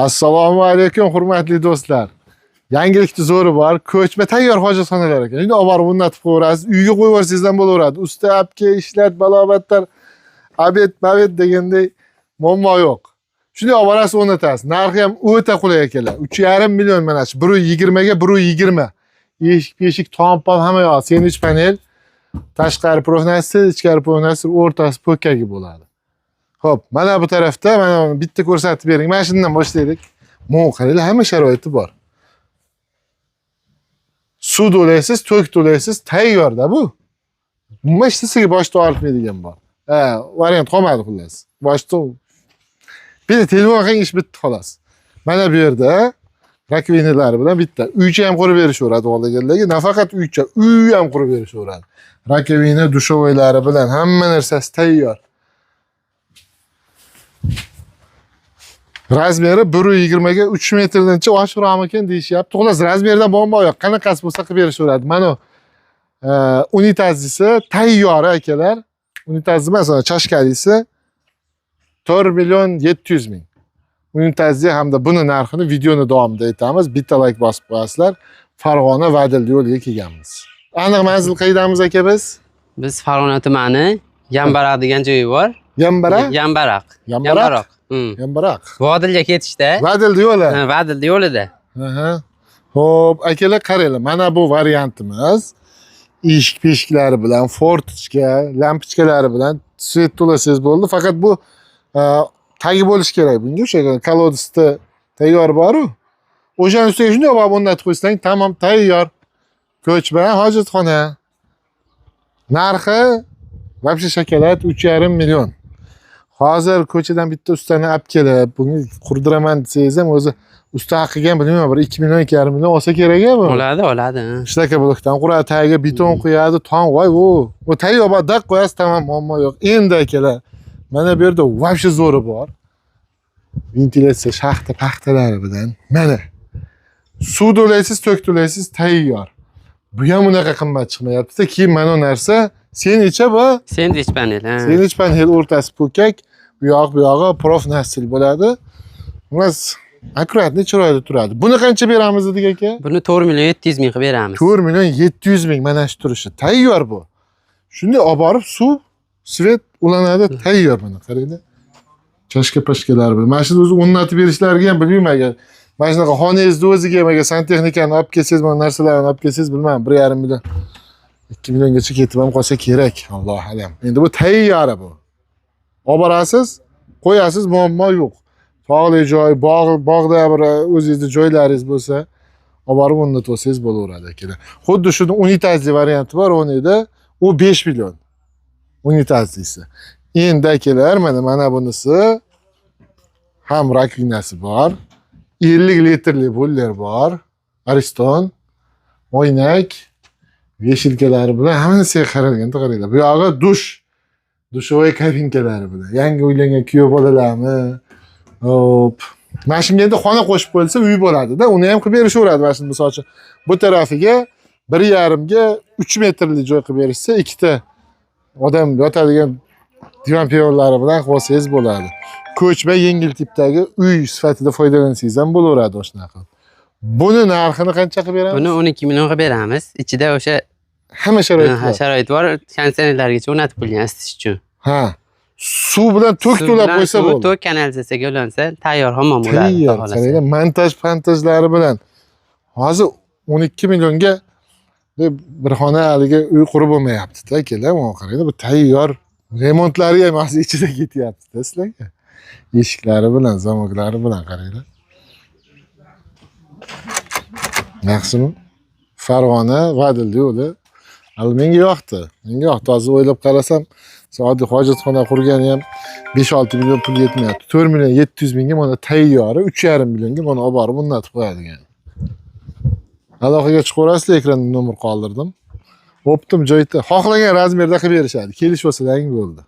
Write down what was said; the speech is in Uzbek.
Assalomu alaykum, hurmatli do'stlar. Yangilikni zo'ri bor. Ko'chma tayyor hojatxonalar ekan. Endi olib borib o'rnatib qo'yaverasiz. Uyga qo'yib yuborsangiz ham bo'laveradi. Usta olib ishlat, balobatlar, обед, mabed deganday muammo yo'q. Shunday olib borasiz, o'rnatasiz. Narxi ham o'ta qulay akalar. 3,5 million mana shu. 1.20 ga 1.20. Eshik, beshik, tom-pom hamma yoq sendvich panel. Tashqari профнастил, ichkari профнастил, o'rtasi po'kagi bo'ladi. Xo'p, mana bu tarafda mana bitta ko'rsatib bering. Mana shundan boshlaylik. Mo qaranglar, hamma sharoiti bor. Suv to'laysiz, tok to'laysiz, tayyorda bu. Umuman hech narsaga boshda og'ritmaydigan bor. Ha, variant qolmadi xullas. Boshda bitta telefon qiling, ish bitdi xolos. Mana bu yerda раковина lari bilan bitta uycha ham qurib berishaveradi xohlaganlarga. Nafaqat uycha, uy ham qurib berishaveradi. Раковина, душевой lari bilan hamma narsasi tayyor. Размер i 1.20 ga 3 metrdancha oshiroqmikan deyishyapti. Xullas, размер dan muammo yo'q. Qanaqasi bo'lsa qilib berishaveradi. Mana unitazisi tayyor akalar. Unitaz emas, ana chashkalisi 4 million 700 ming. Unitazni hamda buni narxini videoni davomida aytamiz. Bitta like bosib qo'yasizlar. Farg'ona Vadil yo'liga kelganmiz. Aniq manzil qayerdamiz aka biz? Biz Farg'ona tumani Yambaraq degan joyi bor. Yambara? Yambaraq. Yambaraq? Yambaraq. Vodilga ketishda. Vadil yo'li. Ha, Vadil yo'lida. Aha. Xo'p, akalar qaranglar, mana bu variantimiz. Eshik beshiklari bilan, форточка, lampochkalari bilan свет to'lasangiz bo'ldi. Faqat bu tagi bo'lishi kerak bunga. O'sha колодец da tayyor bor-u. O'shani ustiga shunday olib o'rnatib qo'ysang, tamom, tayyor. Ko'chma hojatxona. Narxi вообще shokolad 3,5 million. Hozir ko'chadan bitta ustani olib kelib, buni qurdiraman desangiz ham o'zi usta haqiga ham bilmayman, bir 2 million, 2,5 million olsa kerak bu. Oladi, oladi. Ha. Шлакоблок dan quradi, tagiga beton quyadi, tom voy u. U tayyor bor, daq qo'yasiz, tamom, muammo yo'q. Endi akalar, mana bu yerda вообще zo'ri bor. Ventilyatsiya shaxta paxtalari bilan. Mana. Suv to'laysiz, tok to'laysiz, tayyor. Bu ham unaqa qimmat chiqmayapti. Keyin mana bu narsa sendvicha bu. Sendvich panel, ha. Sendvich panel o'rtasi po'kak, bu yoq bu yog'i профнастил bo'ladi. Xullas, аккуратный chiroyli turadi. Buni qancha beramiz dedik aka? Buni 4 million 700 ming qilib beramiz. 4 million 700 ming mana shu turishi. Tayyor bu. Shunday olib borib suv, свет ulanadi, tayyor mana qaranglar. Chashka pashkalar bilan. Mana shuni o'zi o'rnatib berishlariga ham bilmayman agar mana shunaqa xonangizni o'ziga ham agar santexnikani olib kelsangiz, mana narsalarni olib kelsangiz, bilmadim, 1,5 million, 2 milliongacha ketib ham qolsa kerak. Allohu alam. Endi bu tayyori bu. Olib borasiz, qo'yasiz, muammo yo'q. Tog'li joy, bog', bog'da bir o'zingizni joylaringiz bo'lsa, olib borib o'rnatib olsangiz bo'laveradi akalar. Xuddi shuni unitazli varianti bor, o'nida u 5 million. Unitazlisi. Endi akalar, mana bunisi ham раковина si bor. 50 litrli бойлер bor. Ariston, oynak, вешалка lari bilan hamma narsaga qaralganda qaranglar. Bu yog'i dush, душевой kabinkalari bilan. Yangi uylangan kuyov bolalarmi? Hop. Mana shunga endi xona qo'shib qo'yilsa uy bo'ladida. Uni ham qilib berishaveradi. Mana shuni misol uchun bu tarafiga 1,5 ga 3 metrli joy qilib berishsa, ikkita odam yotadigan divan piyonlari bilan qilib olsangiz bo'ladi. Ko'chma yengil tipdagi uy sifatida foydalansangiz ham bo'laveradi shunaqa. Buni narxini qancha qilib beramiz? Buni 12 million qilib beramiz. Ichida o'sha hamma sharoit ha, bor. Sharoit bor. Konditsionerlargacha o'rnatib qo'yilgan isitish uchun. Ha. Suv bilan tok Suv to'lab bilan qo'ysa suv, bo'ldi. Tok kanalizatsiyaga ulansa, tayyor hammom bo'ladi. Tayyor. Xudo xohlasa. Qaranglar, montaj pantajlari bilan. Hozir 12 millionga deb bir xona haligi uy qurib bo'lmayapti-da, akalar. Mana qaranglar, bu tayyor. Remontlari ham hozir ichida ketyapti-da sizlarga. Eshiklari bilan, zamoklari bilan qaranglar. Yaxshimi? Farg'ona Vadil yo'li. Hali menga yoqdi. Menga yoqdi. Hozir o'ylab qarasam, oddiy hojatxona qurgani ham 5-6 million pul yetmayapti. 4 million 700 mingga mana tayyori, 3,5 millionga mana olib borib o'rnatib qo'yadigan. Aloqaga chiqaverasizlar, ekranda nomer qoldirdim. Оптом joyda xohlagan размер da qilib berishadi. Kelishib olsalaring bo'ldi.